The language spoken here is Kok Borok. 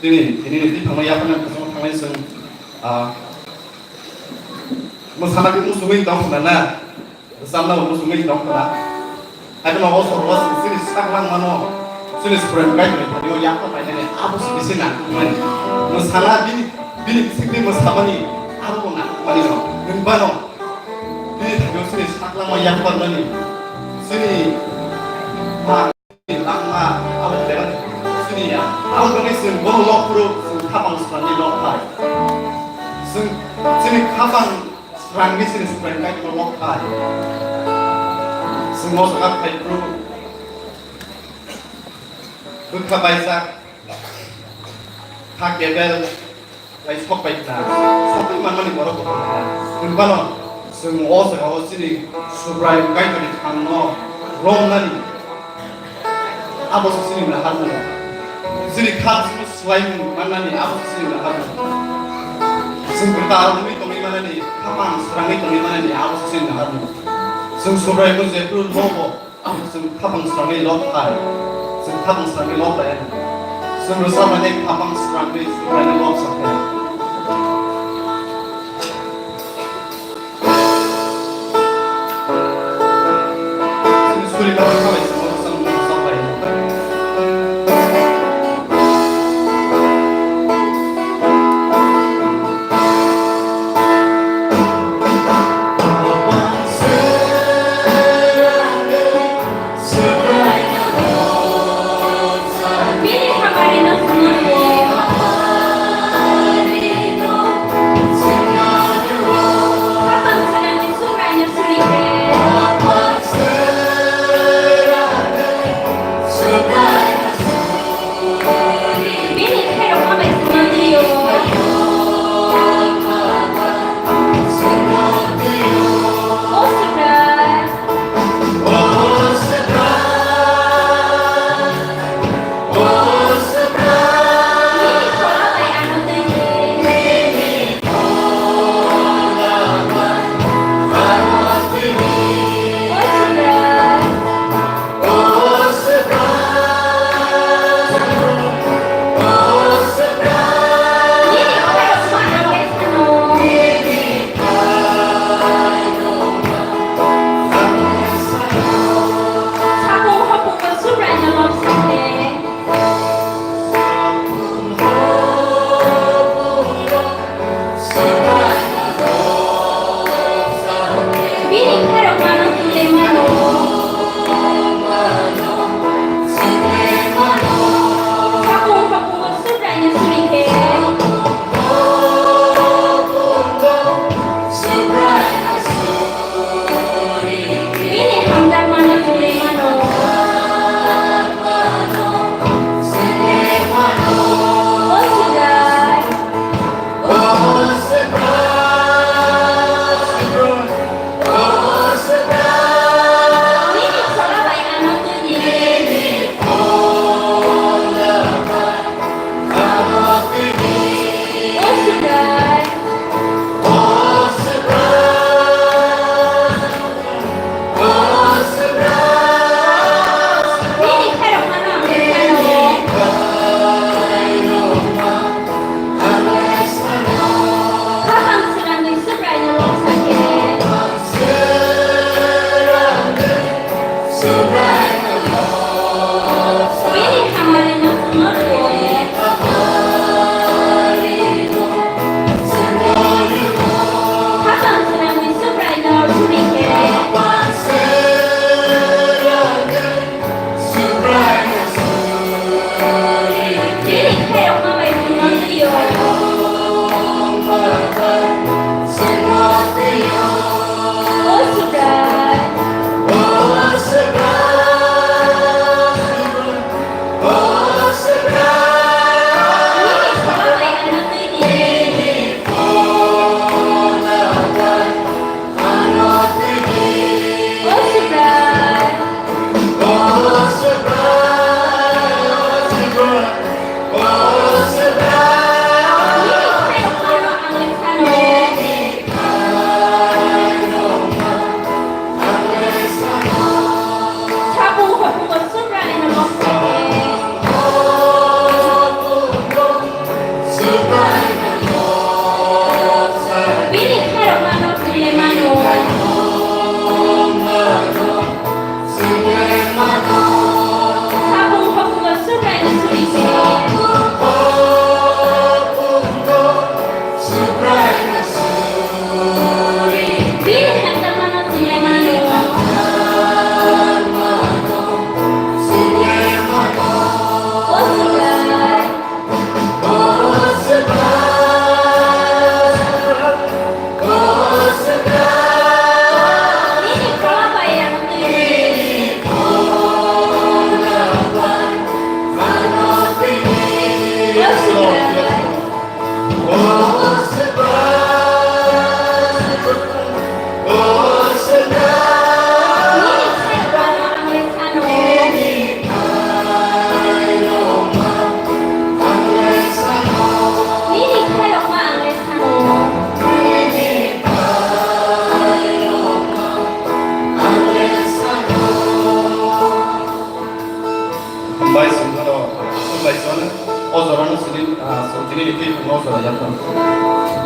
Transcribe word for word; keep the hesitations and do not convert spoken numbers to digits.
Tini, tini ni twi thangma yapharnai bwskango thangnai chwng, ah, mwsana khe muchungwi tong khna na, rwchapna bo muchungwi tong khna. Haikhe no o soro o chwng chini sak langmano, chini Subraiyung Kaitorni thani o yapha painani abo se bisi nangkukmani. Mwsana bini, bini bisingtwi mwsamani abo bo nangkukmani no. Hwnbano bini thani o chini sak langma yapharnani, chini ma Langma abo belai sini ya. Abo wngwi chwng bono lok phuru chwng khapang swnamwi lok phai. Chwng chini khapang swnamwi chini Subraiyung Kaitorno lok phai. Chwng o jaga phai phuru bwkha baijak, kha kebel, Lai sok bai khna, sok bai manmani borok bo tong kha. Hwnbano chwng o jaga o chini Subraiyung Kaitorni thangno romnani abo se chini naharmung. Chini kha bisingo swlaimung mannani abo se chini naharmung. Chwng kwtal wngwi tongwi manani, khapang srangwi tongwi manani abo se chini naharmung. Chwng Subraiyungno jephru lobo Chwng khapang srangwi lok phai. Chwng khapang srangwi lok lai. Chwng rwchapmani khapang srangwi Subraiyungno lok sa phai. Chwng suri khapang kha bai chwng rwchapmani lok sa phai. Bai songkhano, bai songkhano, o jorano sini, ah, sini ni twi no jora yakno.